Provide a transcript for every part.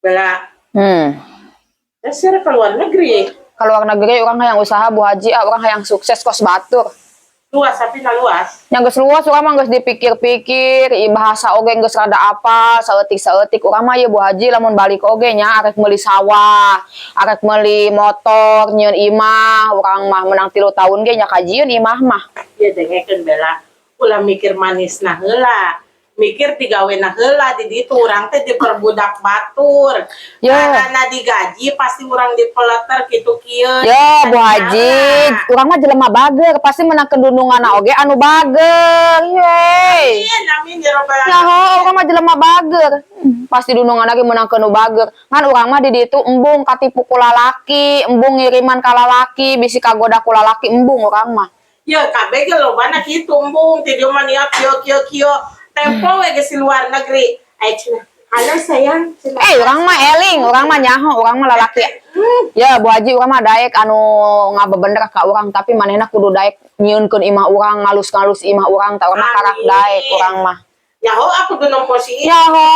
Bela, dasar ke luar negeri. Ke luar negeri urang hayang usaha, Bu Haji, ah, urang hayang sukses kos batur. Luas tapi na luas. Yang geus luas urang mah geus dipikir-pikir, i bahasa oge geus rada apal, saeutik-saeutik urang mah ieu, Bu Haji, lamun balik oge nya arek meuli sawah, arek meuli motor, nyieun imah, urang mah menang 3 tahun ge nya kajieun imah mah. Ya dengekeun, Bela. Ulah mikir manis nah heula. Mikir digawe nah heula di ditu urang teh diperbudak batur. Karena digaji pasti urang dipeleter kitu kieu. Ya, Bu Haji, urang mah jelema bager, pasti menang kedunungan oge anu bager. Yeay. Amin, amin ya robbal Ya, alamin. Urang mah jelema bager. Pasti dunungan lagi menang nu bager. Ngan urang mah di ditu embung katipu ku lalaki, embung ngiriman ka lalaki, bisi kagoda ku lalaki, embung urang mah. Ya kabeh ge lobana kitu embung ti dieu mah niat kieu kieu kieu. Tempo we geus di luar negeri. Ai cenah. Halo sayang, cenah. Eh, urang mah eling, urang mah nyaho, urang mah lalaki. Ya, Bu Haji, urang mah daek anu ngabebender ka urang, tapi manehna kudu daek nyieunkeun imah urang, ngalus-ngalus imah urang, tah urang mah karak Amin. Daek urang mah. Nyaho aku tuh nempo si Iis. Nyaho.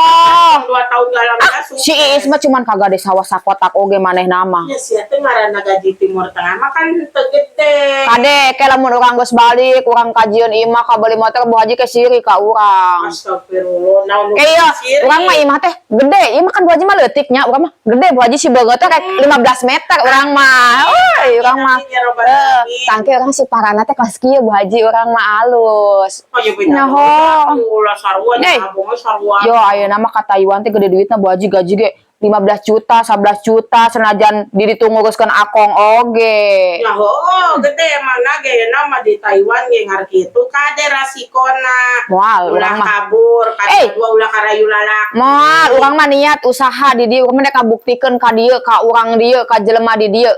2 tahun dalam. Si Iis mah cuman kagak di sawah sakotak oge manehna mah. Ya sia teh ngaranna gaji Timur Tengah mah kan teu gede. Kade, ke lamun urang geus balik, urang kajieun imah, kabeli motor, Bu Haji ke siri ka urang. Astagfirullah, naon nu Kayak iya, siri? Urang mah imah teh gede, imah kan Bu Haji mah leutik nya, urang mah gede, Bu Haji, si beungeut teh kayak 15 meter urang mah. Euy, urang mah. Amin, ya robbal Eh, alamin. tangke urang si parana teh kelas kieu, Bu Haji, urang mah alus. Oh, ya bener. Nyaho. Ulah sarua Nih. nya sarua. Yo, ayeuna mah ka Taiwan teh gede duitna, Bu Haji, gaji ge 15 juta, 11 juta senajan di ditu nguruskeun akong oge. Ya oh, gede emang ge nama di Taiwan ge ngar kitu kade rasikona. Moal Ulah urang mah. Kabur, kade Eh. dua ulah karayu lalaki. Moal, urang mah niat usaha di dieu, urang mah dek kabuktikeun ka dieu, ka urang dieu, ka jelema di dieu.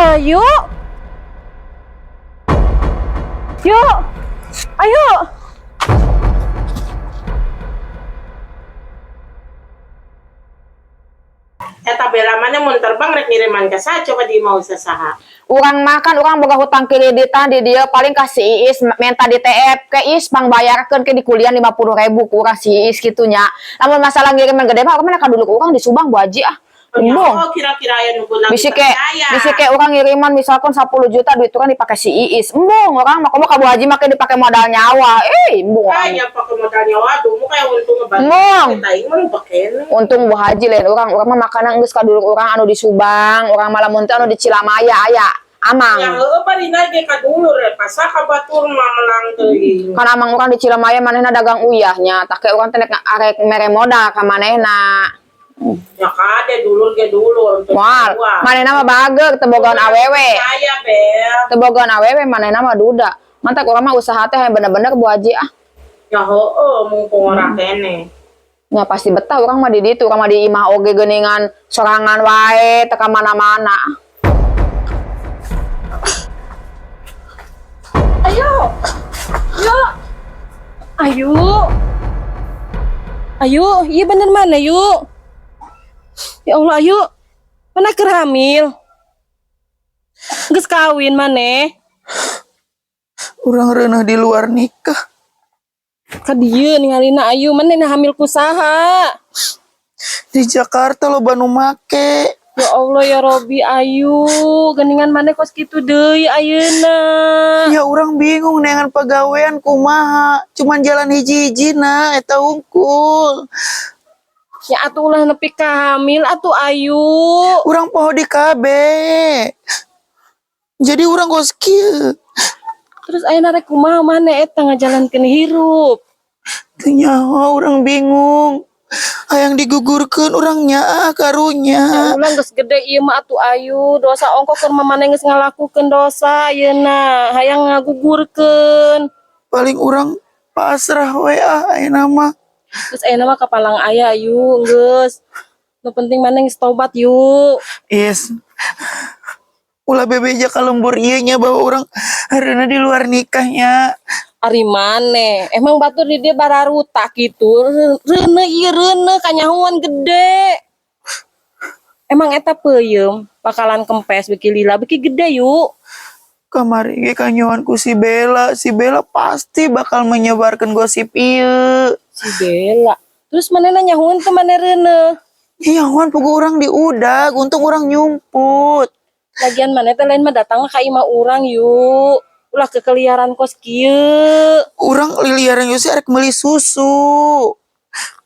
Ayo. Yuk. Ayo. Eta Bela mana mun terbang rek ngiriman ka saha coba di mau sasaha? Urang mah kan urang boga hutang kreditan di dieu, paling ka si Iis menta di TF ke Iis pangbayarkeun ke di kuliah 50.000 ku urang si Iis kitu nya. Lamun masalah ngiriman gede mah urang mah ka dulu urang di Subang, Bu Haji, ah. Embung. Oh, kira-kira aya nu guna Bisi ke dipercaya. Bisi ke urang ngiriman misalkan 10 juta, duit urang dipake si Iis. Embung urang mah, komo ka Bu Haji mah ke dipake modal nyawa. Eh, embung urang. Kayaknya pakai modal nyawa, duh mu kayak untung ngebantu. Embung. Kita ini mah lupa kene. Untung Bu Haji lain urang, urang mah makanan geus ka dulur urang anu di Subang, urang mah lamun teh anu di Cilamaya aya. Amang. Ya heueuh parina ge ka dulur pasah ka batur mah melang teuing. Kan amang urang di Cilamaya manehna dagang uyah nya, tah ke urang teh nek arek mere modal ka manehna. Ya kade dulur ge dulur untuk Moal, manehna mah bager teu bogaan awewe. Saya Bel. Teu bogaan awewe manehna mah duda. Mantak urang mah usaha teh hayang bener-bener, Bu Haji, ah. Ya heueuh mumpung ora kene. Ya pasti betah urang mah di ditu, urang mah di imah oge geuningan sorangan wae teu ka mana-mana. Ayo. Yuk. Ayo. Ayo, iya bener mana yuk? Ya Allah, ayo. Mana keur hamil? Geus kawin maneh? Urang reunah di luar nikah. Ka dieu ningalina ayu, maneh na hamil ku saha? Di Jakarta loba nu make. Ya Allah ya Robi, ayu, geningan maneh kos kitu deui ayeuna. Ya urang bingung neangan pagawean kumaha. Cuman jalan hiji-hijina eta hungkul. Ya atuh ulah nepi ka hamil atuh, ayu. Urang poho di KB. Jadi urang kos kieu. Terus ayeuna rek kumaha maneh eta ngajalankeun hirup? Teu nyaho, urang bingung. Hayang digugurkeun urang nyaah Ya karunya. Ulah geus gede ieu mah atuh, ayu, dosa ongko keur mah maneh geus ngalakukeun dosa ayeuna, hayang ngagugurkeun. Paling urang pasrah we ah ayeuna mah. Terus ayeuna mah kapalang aya, ayu, geus. Nu penting maneh geus tobat yuk. Yes. Ulah bebeja ka lembur ieu nya bahwa urang hareuna di luar nikahnya. Ari maneh, emang batur di dia bararuta gitu. Reuneuh ieu reuneuh kanyahoan gede. Emang eta peuyeum bakalan kempes beuki lila beuki gede yuk. Kamari ge kanyahoan ku si Bella, si Bella pasti bakal menyebarkan gosip ieu. Si Bella. Terus maneh nyahoan teu maneh reuneuh? Iya, Wan, puguh urang diudag, untung urang nyumput. Lagian maneh teh lain mah datang ka imah urang yuk. Ulah kekeliaran kos kieu. Urang liliaran Yosi arek meuli susu.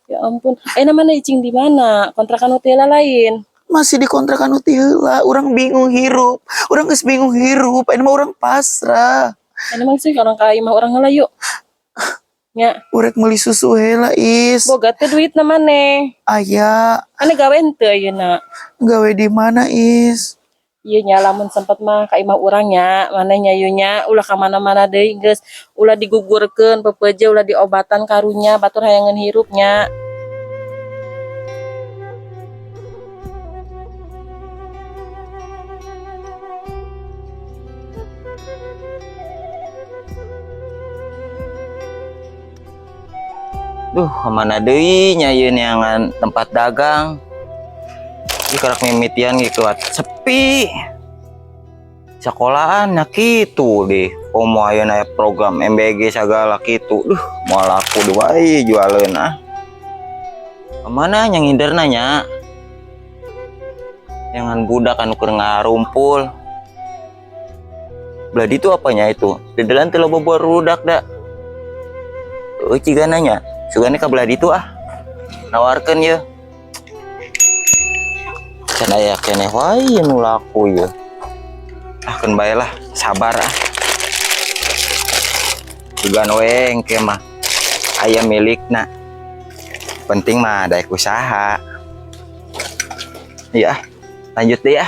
Ya ampun. Ayeuna maneh cicing di mana? Kontrakan hotel lain. Masih di kontrakan nu ti heula, urang bingung hirup. Urang geus bingung hirup, ayeuna mah urang pasrah. Ayeuna mah sih orang ka imah urang heula yuk. Nya, Urek meuli susu heula, Is. Boga teh duit na maneh. Aya, Maneh gawe henteu ayeuna? Gawe di mana, Is? Iya nya, lamun sempet mah ka imah urang nya, maneh nya yu nya, ulah ka mana-mana deui geus, ulah digugurkeun pepeje, ulah diobatan karunya, batur hayangeun hirup nya. Duh, kemana deui nya ieu neangan tempat dagang. Ih, karak mimitian gitu sepi. Sekolahan nya kitu deh. Komo ayeuna aya program MBG sagala kitu. Duh, moal laku deui wae jualeun ah. Kemana nya nginderna nya? Jangan budak anu keur ngarumpul. Belah ditu apanya itu? Di dalam teh loba barudak da. Euy, cigana nya. Sugane ka belah ditu ah. Nawarkeun ye. Can aya keneh wae nu laku ye. Ah, keun bae lah, sabar ah. Sugan we engke mah aya milikna. Penting mah daek usaha. Iya, lanjut deh ya.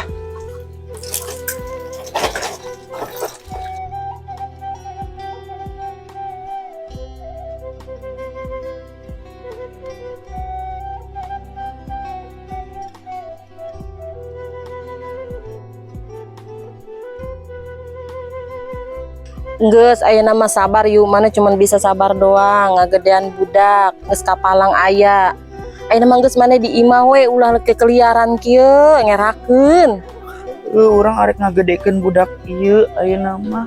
Geus ayeuna mah sabar yuk, maneh cuman bisa sabar doang, ngagedean budak, geus kapalang aya. Ayeuna mah geus maneh di imah we, ulah kekeliaran kieu, ngerakeun. Urang arek ngagedekeun budak ieu ayeuna mah.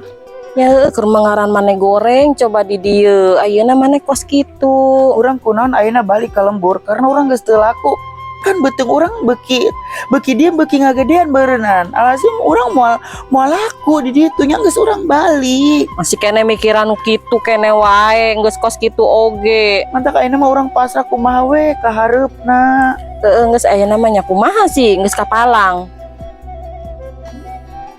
Ya heueuh, keur ngaran maneh goreng coba di dieu. Ayeuna maneh kos kitu. Urang kunaon ayeuna balik ka lembur karena urang geus teu laku. Kan beuteung urang beuki beuki dia beuki ngagedean beureunan. Alhasil urang moal moal laku di ditu nya, geus urang balik. Masih keneh mikiran nu kitu keneh wae, geus kos kitu oge. Mantak ayeuna mah urang pasrah, kumaha we ka hareupna. Heeh, geus ayeuna mah nya kumaha sih, geus kapalang.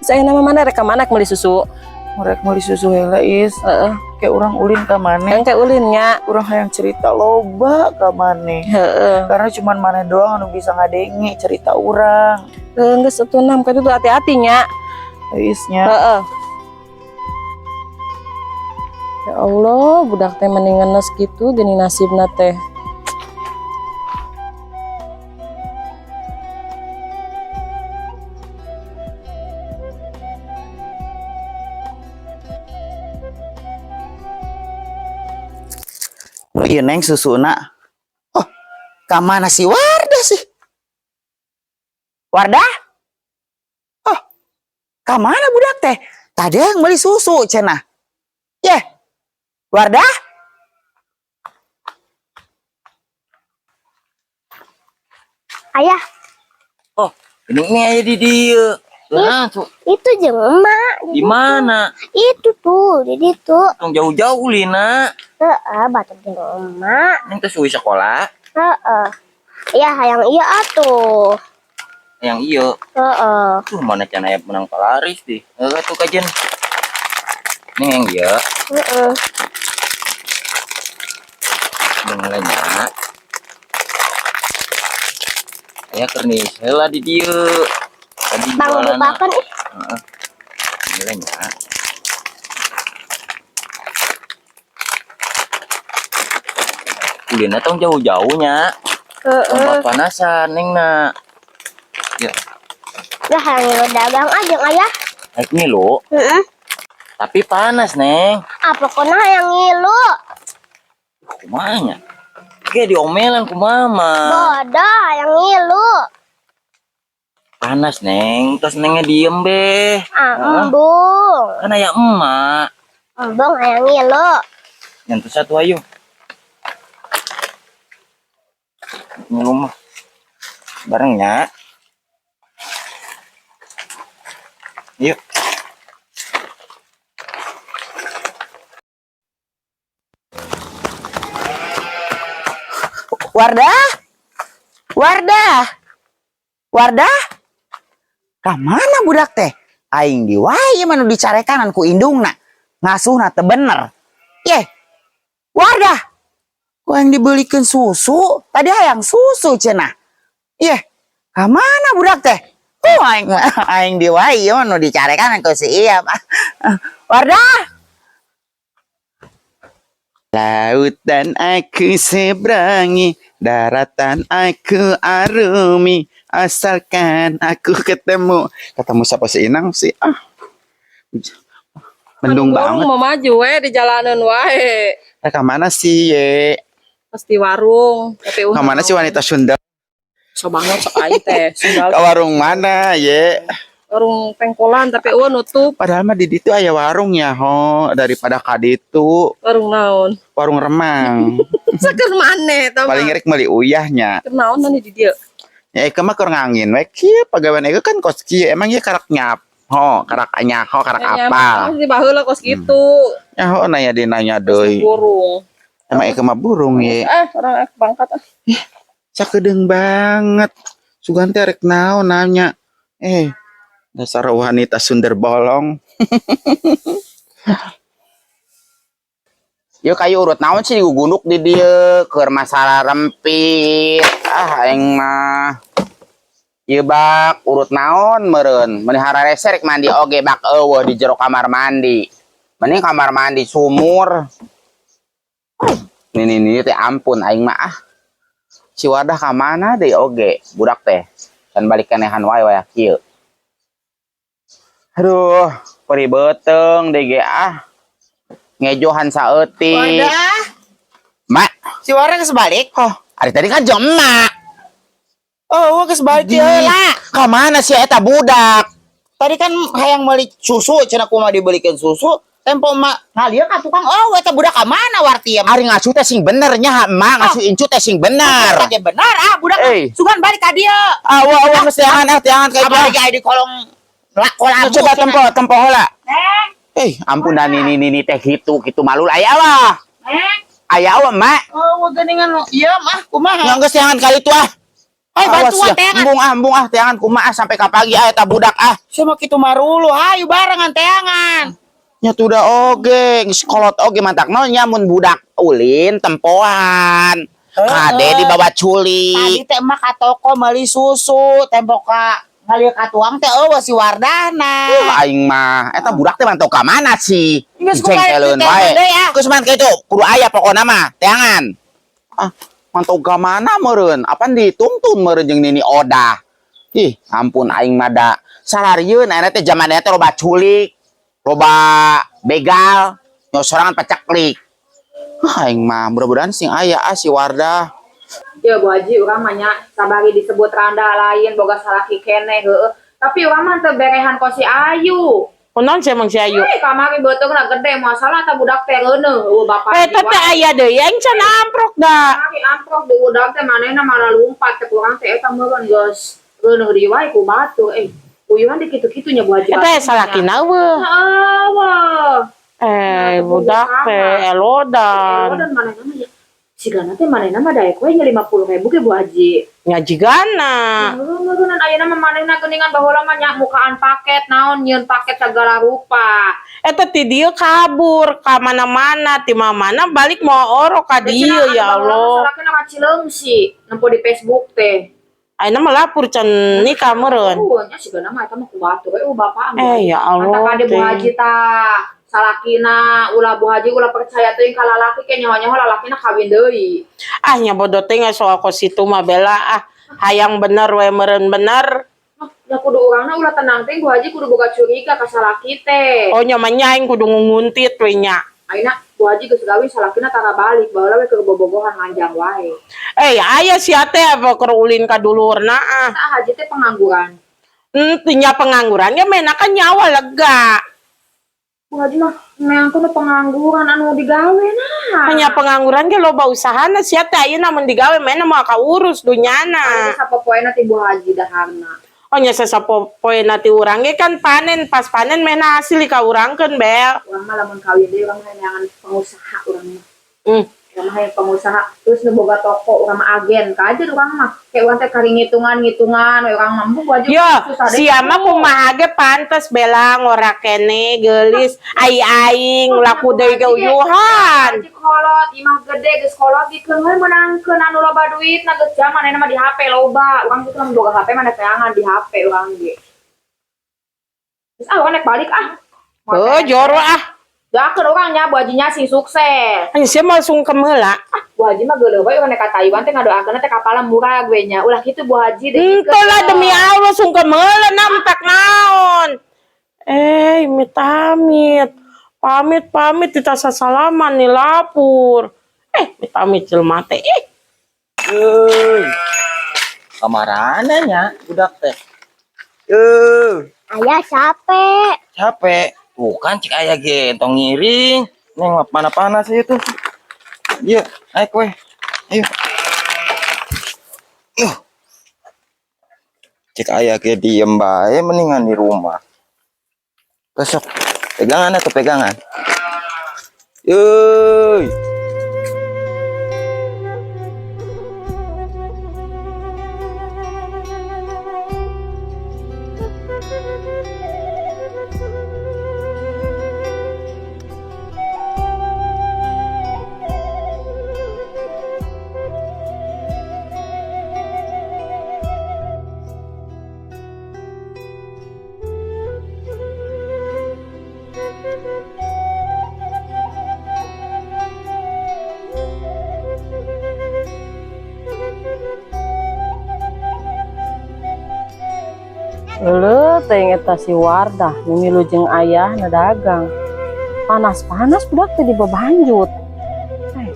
Geus ayeuna mah maneh rek ka mana meuli susu? Rek meuli susu heula, Is. Heeh. Kayak urang ulin ka maneh. Engke ulin nya. Urang hayang cerita loba ka maneh. Heeh. Karena cuman maneh doang anu bisa ngadenge cerita urang. Heeh, geus atuh nam kitu tuh hati-hati nya. Isnya. Heeh. Ya Allah, budak teh mending ngenes gitu geuning nasibna teh. Iya, Neng, susuna. Oh, ka mana si Wardah sih? Wardah? Oh, ka mana budak teh? Tadi yang beli susu cenah. Yeh, Wardah? Ayah, Oh, ini aya di dieu. Nah, tuh itu jeung emak. Di mana? Itu tuh, di situ. Tong jauh-jauh lina. Heeh, batur jeung emak. Neng teh suwi sekolah. Heeh. Ya, hayang iya atuh. Yang iya. Heeh. Tuh mana can aya menang palaris deh. Heeh tuh kajen. Neng yang iya. Heeh. Dengerannya. Aya keur heula di dieu. Tadi Bang jualan. bukakan ih. Heeh. Dengerannya. Ulina tong jauh-jauhnya. Heeh. Tempat panasan neng na. Ya, Ya, hayang ngilu dagang ah jeung ayah. Naik ngilu. Heeh. Tapi panas, Neng. Ah, pokoknya hayang ngilu. Kumaha nya? Kayak diomelan ku mama. Bodoh, hayang ngilu. Panas, Neng. Terus Nengnya diem be. Ah, embung. Kan aya emak. Embung hayang ngilu. Nyentuh satu ayo. Ngilu mah. Barengnya. Yuk. Wardah? Wardah? Wardah? Ka mana budak teh? Aing di wae mah nu dicarekanan ku indungna. Ngasuhna teu bener. Ye. Wardah. Ku aing dibelikeun susu, tadi hayang susu cenah. Ye. Ka mana budak teh? Oh, aing aing di wae mah nu dicarekanan ku si Iyam. Wardah. Lautan aku seberangi, daratan aku arumi, asalkan aku ketemu. Ketemu siapa sih Inang sih? Ah, mendung Burung banget. mau maju we di jalanan wae. Eh, kemana sih ye? Pasti warung, tapi uh. Kemana sih wanita Sunda? So banget sok aing teh. Sundal Ke warung mana ye? warung pengkolan tapi nutup. Padahal mah di ditu aya warung ya ho, daripada ka ditu Warung naon? Warung remang. Saker maneh eta mah. Paling rek meuli uyahnya. Keur naon maneh di dieu? Ya eke mah keur ngangin we kieu pagawean eke kan kos kieu emang ieu karak nyap. Ho, karak nyaho, karak apa? Di baheula kos kitu. Nyaho nanya di nanya deui. Burung. Emang eke mah burung ye. Ah, orang bangkat ah. Sakedeung banget. Sugan teh rek naon nanya. Eh, dasar wanita Sundel bolong. Yuk kayu urut naon sih digugunduk di dieu keur masalah rempit. Ah, aing mah. Ieu bak urut naon meureun. Meuni hararese rek mandi oge bak eueuh di jero kamar mandi. Mending kamar mandi sumur. Nih nih nih teh ampun aing mah ah. Si Wardah ka mana deui oge budak teh. Can balik kenehan wae wae kieu. Aduh, perih beuteung deui ge ah. Ngejohan saeutik. Wardah, Mak, si Wardah geus balik. Oh, ari tadi kan jeung emak. Oh, geus balik heula. Ka mana sih eta budak? Tadi kan hayang meuli susu, cenah kumaha dibelikeun susu. Tempo emak ngalieu ka tukang, oh eta budak ka mana warti ya? Ari ngasuh teh sing bener nya emak, ngasuh incu teh sing bener. Teh bener ah budak. Eh. Sugan balik ka dieu. Ah, wah, wah, geus teangan ah, teangan ka Abah lagi aya di kolong kolam. Coba tempo, tempo heula. Eh, ampun dan ini ini teh gitu, gitu malu aya lah. Aya wa, Mak. Oh, geuningan ieu mah kumaha? Nya geus teangan kali itu ah. Ay, bantuan Awas ya. teangan. Embung ah, embung ah, teangan kumaha ah, sampai ka pagi ah eta budak ah. Sama kitu marulu, hayu barengan teangan. Nya tuh udah oge, geus kolot oge mantak naon nya mun budak ulin tempoan. Kade dibawa Tadi culik. teh emak ka toko meuli susu, tempo ka ngalieu ka tuang teh eueuh si Wardahna. Aing mah eta budak teh mantau ka mana sih? Geus kumaha Jengkeleun teh wae. deui ah. Geus man kitu kudu aya pokona mah, teangan. Ah, mantau ka mana meureun? Apan dituntun meureun jeung Nini Odah. Ih, ampun aing mah da. Sararieun ayeuna teh zaman teh loba culik, loba begal, nyosorangan pacaklik. Ah, aing mah mudah-mudahan sing aya ah si Wardah. Ya Bu Haji urang mah nya sabari disebut randa lain boga salaki keneh heueuh. Tapi urang mah teu berehan ko si Ayu. Kunaon sih emang si Ayu? Hei, kamari beuteungna gede masalah ta budak teh reuneuh eueuh bapak. Eta teh aya deui aing can amprok da. Kamari amprok di udak teh manehna malah lumpat cek urang teh eta meureun geus reuneuh deui wae ku batur eh. Uyuhan di kitu-kitu nya Bu Haji. Eta salakina eueuh. Heeh, wah. Eh, budak teh elodan. Elodan manehna mah ya. Sigana teh manehna mah daek we nya 50.000 ge Bu Haji. Ngajigana. Heuh, meureunnan ayeuna mah manehna geuningan baheula mah nya mukaan paket naon nyieun paket segala rupa. Eta ti dieu kabur ka mana-mana ti mana balik mau oro ka dieu ya Allah. Salakina ka Cileungsi nempo di Facebook teh. Ayeuna mah lapor can nikah meureun. Oh, nya sigana mah eta mah ku batur we bapak. Eh ya Allah. Mantap kade Bu Teh. Haji tah. Salakina ulah Bu Haji ulah percaya teuing ka lalaki ke nyawa-nyawa lalakina kawin deui. Ah nya bodoh teh nggak soal kos itu mah bela ah. Hayang bener we meureun bener. Mah nya kudu urangna ulah tenang teh Bu Haji kudu boga curiga ka salaki teh. Oh nya mah nya aing kudu nguntit we nya. Ayeuna Bu Haji geus gawe salakina tara balik baheula we keur bobogohan manjang wae. Eh aya sia teh apa keur ulin ka dulurna ah. Tah Haji teh pengangguran. Nya pengangguran ge mena kan nyawa lega. Bu Haji mah neangkeun nu pengangguran anu digawe nah. Hanya pengangguran ge loba usahana sia teh ayeuna mun digawe mena moal kaurus dunyana. Sapopoena ti Bu Haji daharna. Oh nya sapopoena ti urang ge kan panen, pas panen mena hasil dikaurangkeun, Bel. Urang mah lamun kawin deui urang mah neangan pengusaha urang mah. Urang mah hayang pengusaha terus nu boga toko, urang mah agen kajer urang mah. Kayak urang teh kari ngitungan-ngitungan we urang mah Bu Haji Yo, susah deh. Sia mah kumaha ge pantes Bela ngora kene geulis ai aing laku deui ge uyuhan. Haji kolot, imah gede geus kolot dikeun we meunangkeun anu loba duit na geus zaman ayeuna mah di HP loba. Urang kitu lamun boga HP mah teangan di HP urang ge. Terus ah urang naik balik ah. Heuh, joro ah. Doakeun urang nya Bu Hajinya sing sukses. Hanya sia mah sungkem heula. Ah, Bu Haji mah geuleuh we urang naik ka Taiwan teh ngadoakeun teh kapalna murah gue nya. Ulah kitu Bu Haji deh. Henteu lah demi Allah sungkem heula nampak naon. Eh, amit amit. Pamit pamit kita sasalaman nih lapur. Eh, amit amit jelema teh. Eh, Euy. Kamarana nya budak teh. Euy, Ayah capek. capek. Tuh kan cik aya ge tong ngiring. Neng mah panas-panas itu. Iya, naik weh. Ayo. Yuh. Cik aya ge diem bae mendingan di rumah. Besok pegangan atau pegangan. Euy. Leuh teh eta si Wardah mimilu jeung ayahna dagang. Panas-panas budak teh dibebanjut. Eh.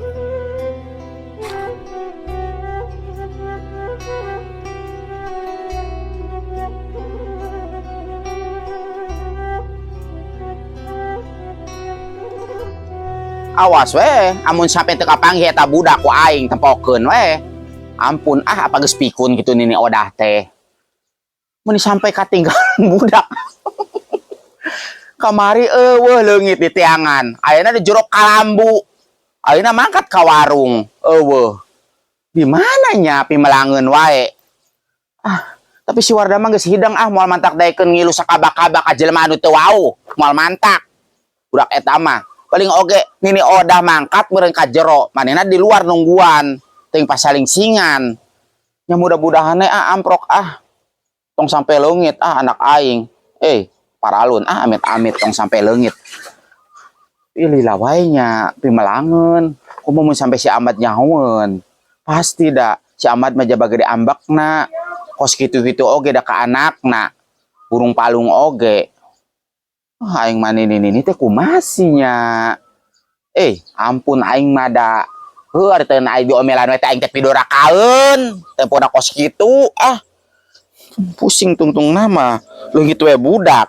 Awas weh, amun sampai teu kapanggih eta budak ku aing tempokeun weh. Ampun ah, apa geus pikun gitu nini odah teh. Mun sampai katinggalan budak. Kamari eueuh leungit di tiangan. Ayeuna di jero kalambu. Ayeuna mangkat ka warung. Eueuh. Di mana nya pimelangeun wae. Ah, tapi si Wardah mah geus hidang ah moal mantak daekeun ngilu sakabak-kabak ka jelema anu teu wau. Moal mantak. Budak eta mah. Paling oge nini odah mangkat meureun ka jero, manehna di luar nungguan, teuing pasaling singan. Nya mudah-mudahan ah amprok ah. Tong sampai leungit ah anak aing. Eh, paralun ah amit-amit tong sampai leungit. Pilih lah wae nya, pimelangeun. Kumaha mun sampai si Ahmad nyahoeun. Pasti da si Ahmad mah jaba gede ambekna. Kos kitu-kitu oge da ka anakna. Burung palung oge. Ah, aing mah nini nini teh kumaha nya. Eh, ampun aing mah da. Heuh, ari teh aing diomelan we teh aing teh pidorakaeun. Tempona kos kitu ah. Pusing tungtung nama. Leungit we budak.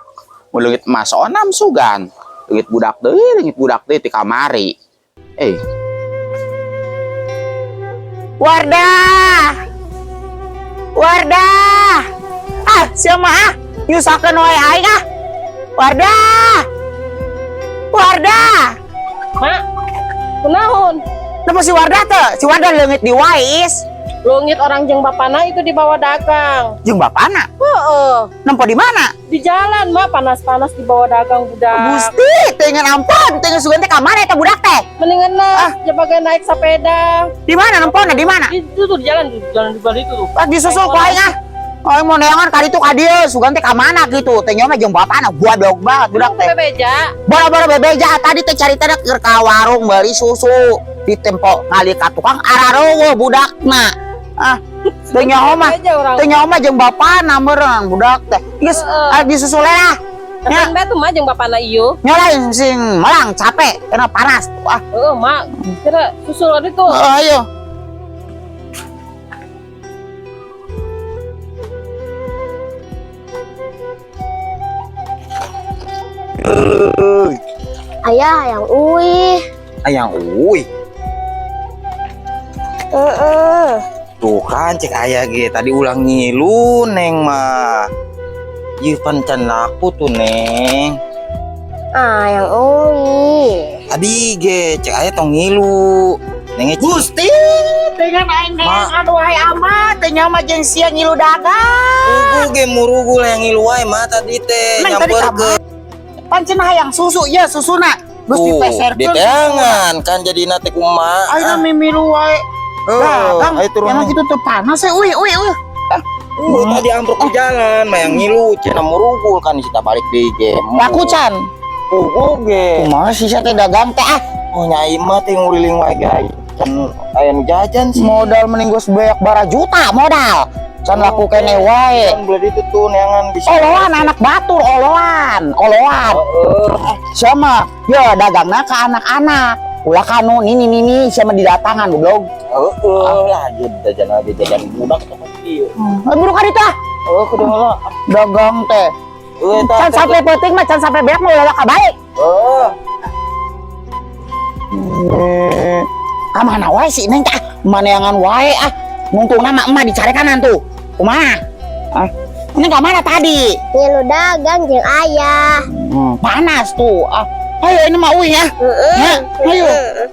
Mun leungit emas onam sugan. Leungit budak deui ti kamari. Eh, Wardah. Wardah. Ah, sia mah ah. Nyusahkeun wae aing ah. Wardah. Wardah. Mak, kunaon? Napa si Wardah teh? Si Wardah leungit di wais. Leungit orang jeung bapana itu dibawa dagang. Jeung bapana? Heeh. Nempo di mana? Di jalan, Mak, panas-panas dibawa dagang budak. Gusti, teu ingat ampun, teu ingat sugan teh ka mana eta budak teh? Mendingan nah, ah. Naik sepeda. Di mana nempona? Di mana? Itu tuh di jalan, di jalan di balik itu tuh. Ah, disusul ku aing ah. Aing mau neangan ka ditu ka dieu, sugan teh ka mana gitu. Teh nyawa mah jeung bapana, goblok banget budak teh. Bebeja. Boro-boro bebeja tadi teh carita keur ka warung beli susu di tempo ngali ka tukang ararowo budakna. Ah, teu nyaho mah. Teu nyaho mah jeung bapana meureun budak teh. Geus disusul lah. Ya. Kan tuh mah jeung bapana ieu. Nya lain sing melang capek karena panas. Ah, heeh, Mak. Kira susul tadi tuh. Ayo. Ayah hayang uih. Hayang uih. Heeh. Tuh kan cek ayah ge tadi ulah ngilu, Neng mah. Ieu pan can laku tuh, Neng. Ah, hayang uih. Tadi ge cek ayah tong ngilu. Neng. Gusti, dengan aing. Ma. Aduh, ai amat teh nyama jeung sia ngilu dagang. Ugu ge murugul yang ngilu wae mah tadi teh. Neng tadi nyamperkeun. Pancen hayang susu ya susuna. Geus Tuh, dipeserkeun. diteangan kan jadi teh kumaha. Ayeuna mimilu wae. Dagang. Ayo turun. Emang gitu tuh panas ya, uih uih uih. Tadi ambruk di jalan, mah yang ngilu, cenah murugul kan kita balik di ge. Laku can. Ugu ge. Kumaha sih sia teh dagang teh ah? Oh, nyai mah teh nguriling wae ge. Can aya nu jajan sih. Modal mending geus beak bara juta modal. Can laku kene wae. Kan beli itu tuh neangan bisa. Oloan anak batur, oloan, oloan. Heeh. Sama, ya dagangna ke anak-anak. Ulah kanu nini nini sama didatangan goblok. Heeh lah jajan aja jajan budak tuh pasti. Eh, buru ka ditu ah. Oh, kudu heula. Dagang teh. Euy eta. Can sampai penting mah can sampai beak mau ulah ka baik. Heeh. Eh, ka mana wae sih Neng teh? Maneangan wae ah. Nungtungna mah emak dicarekan tuh. Kumaha? Ah, ini ka mana tadi? Ngilu dagang jeung ayah. Panas tuh. Ah, ayo ini mah uih ya. Heeh. Ya, ayo. Heeh.